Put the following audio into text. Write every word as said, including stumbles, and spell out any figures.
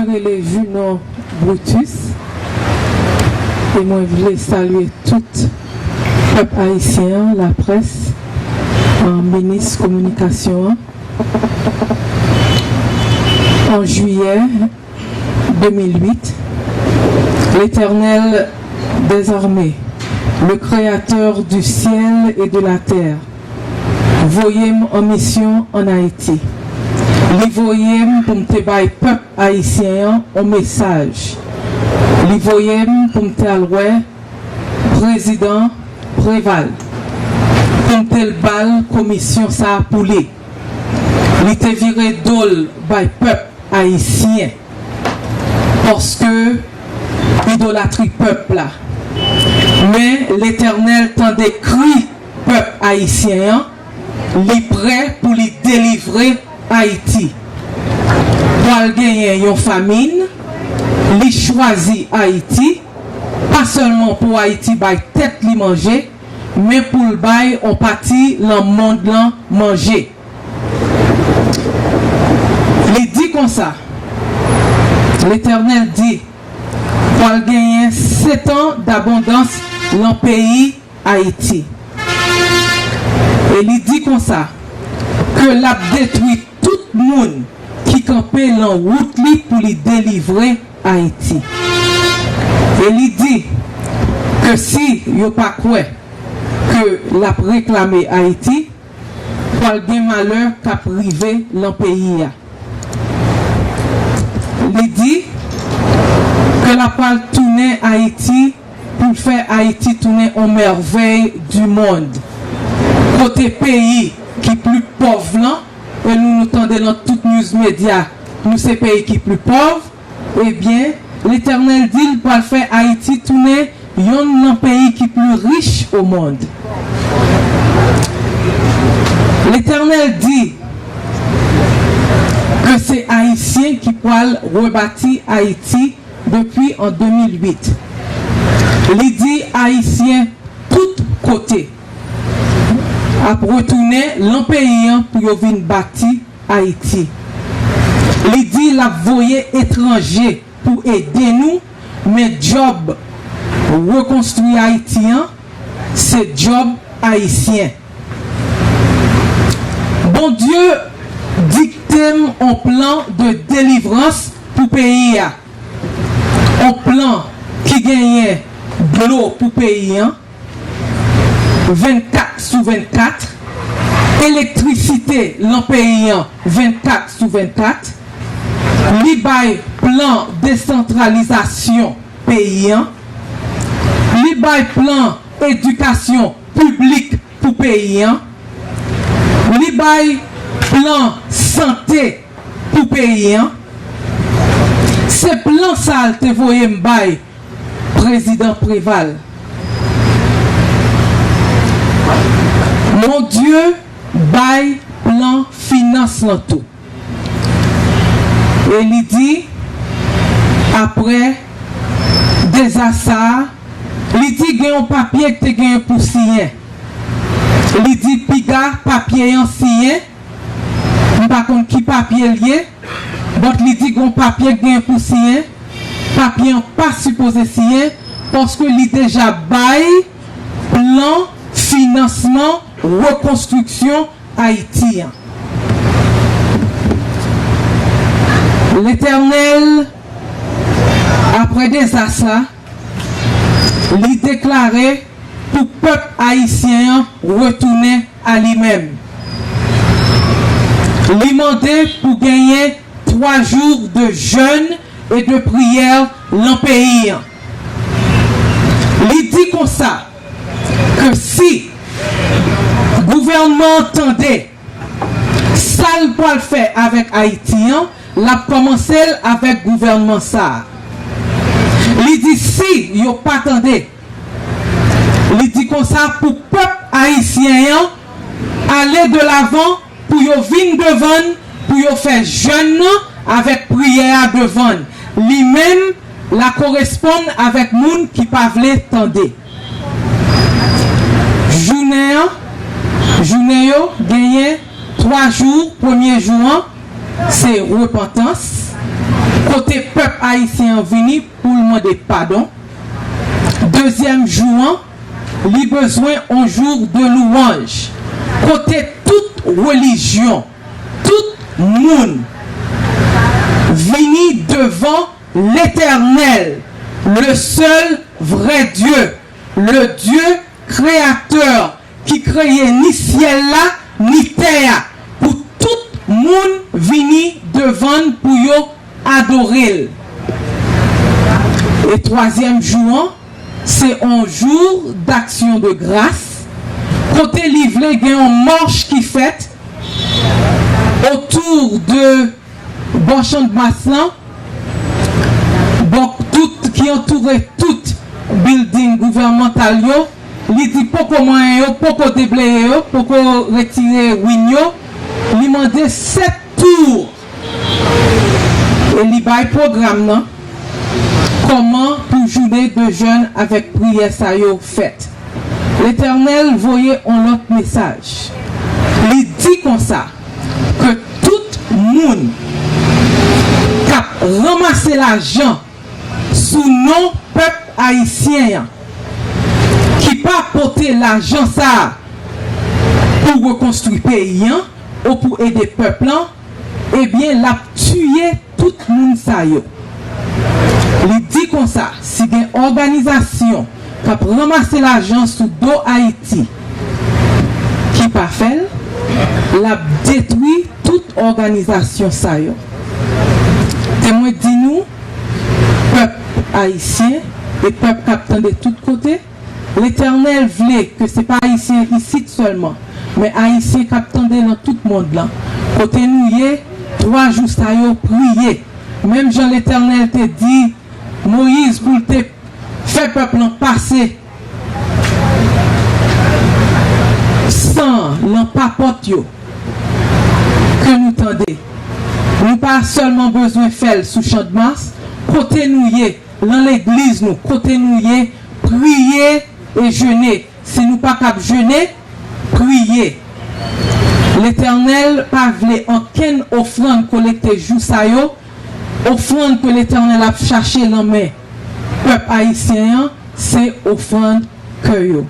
Rele Junon Brutus, e mwen vle salye tout pèp ayisyen an, laprès, an minis kominikasyon an. An jiyè de mil uit, Letènèl dèzame, le Créateur du ciel et de la terre, voye m an misyon ann Ayiti. Li voye m pou m te bay pèp ayisyen an on mesaj. Li voye m pou m t al wè prezidan Preval, pou m te l ba l komisyon sa a pou li. Li te vire do l bay pèp ayisyen, paske idolatri pèp la. Men Letènèl tande kri pèp ayisyen an, li prè pou li delivre Ayiti. Pral genyen yon famin, li chwazi Ayiti, pa sèlman pou Ayiti bay tèt li manje, men pou l bay on pati lan mond lan manje. Li di konsa, Letènèl di, pral genyen setan dabondans lan peyi Ayiti. E li di konsa, ke l ap detwi tout moun ki kanpe lan wout li pou li delivre Ayiti. E li di ke si yo pa kwè ke l ap reklame Ayiti, pral gen malè k ap rive lan peyi a. Li di ke l ap pral tounen Ayiti pou l fè Ayiti tounen on mèvèy di mond. Kote peyi ki pli pòv lan, e nou, nou tande lan tout news media, nou se peyi ki pli pòv, ebyen, Letènèl di l pral fè Ayiti tounen yonn lan peyi ki pli rich o mond. Letènèl di ke se Ayisyen ki pral rebati Ayiti depi an de mil uit. Li di Ayisyen tout kote ap retounen lan peyi an pou yo vin bati Ayiti. Li di l ap voye etranje pou ede nou, men djòb rekonstwi Ayiti an, se djòb ayisyen. Bondye dikte m on plan de delivrans pou peyi a. On plan ki genyen dlo pou peyi an, vennkat sou vennkat, elektrisite lan peyi an, vennkat sou vennkat. Li bay plan desantralizasyon peyi an. Li bay plan edikasyon piblik pou peyi an. Li bay plan sante pou peyi an. Se plan sa a l te voye m bay prezidan Preval. Bondye bay plan finans lan tou. E li di, apre dezas sa a, li di gen yon papye ki te genyen pou siyen. Li di piga papye an siyen, m pa konn ki papye l ye, but li di gen yon papye ki genyen pou siyen, papye an pa sipoze siyen, paske li deja bay plan finansman rekonstriksyon Ayiti an. Letènèl, apre dezas la, li deklare pou pèp ayisyen an retounen a li menm. Li mande pou genyen twa jou de jèn e de priyè lan peyi an. Li di konsa ke si gouvènman an tande sa l pral fè avèk Ayiti an, l ap kòmanse l avèk gouvènman sa a. Li di si yo pa tande, li di konsa pou pèp ayisyen an ale de lavan, pou yo vin devan n, pou yo fè jèn nan avèk priyè a devan n. Li menm, l a koresponn avèk moun ki pa vle tande. Jounen an, jounen yo genyen twa jou, premye jou an, se repantans. kote pèp ayisyen an vini pou l mande padon. Dezyèm jou an, li bezwen on jou de louwanj, kote tout relijyon, tout moun vini devan Letènèl, le seul vrai Dieu, le Dieu créateur ki kreye ni syèl la, ni tè a, pou tout moun vini devan l pou yo adore l. E twazyèm jou an, se on jou d'action de grâce, kote li vle gen yon mach ki fèt otou de bò Channmas lan, bò tout ki antoure tout bilding gouvènmantal yo, li di poko manyen yo, poko debleye yo, poko retire win yo, li mande sèt tou. E li bay pwogram nan, kòman pou jounen de jèn avèk priyè sa yo fèt. Letènèl voye on lòt mesaj. Li di konsa ke tout moun k ap ranmase lajan sou non pèp ayisyen an, ki pa pote lajan sa a pou rekonstwi peyi an ou pou ede pèp lan, ebyen, l ap tiye tout moun sa yo. Li di konsa, si gen òganizasyon k ap ranmase lajan sou do Ayiti ki pa fè l, l ap detwi tout òganizasyon sa yo. Te mwen di nou, pèp ayisyen e pèp k ap tande tout kote, Letènèl vle ke se pa Ayisyen isit sèlman, men Ayisyen k ap tande nan tout mond lan. Kote nou ye, twa jou sa yo, priye. Menm jan Letènèl te di Moyiz pou l te fè pèp lan pase san lan papòt yo, ke nou tande. Nou pa sèlman bezwen fè l sou Channmas, kote nou ye, lan legliz nou, kote nou ye, priye e jene. Si nou pa kab jene, priye. Letènèl pa vle ankenn ofrann kolekte jou sa yo. Ofrann ke Letènèl ap chache lan men pèp ayisyen an, se ofrann kè yo.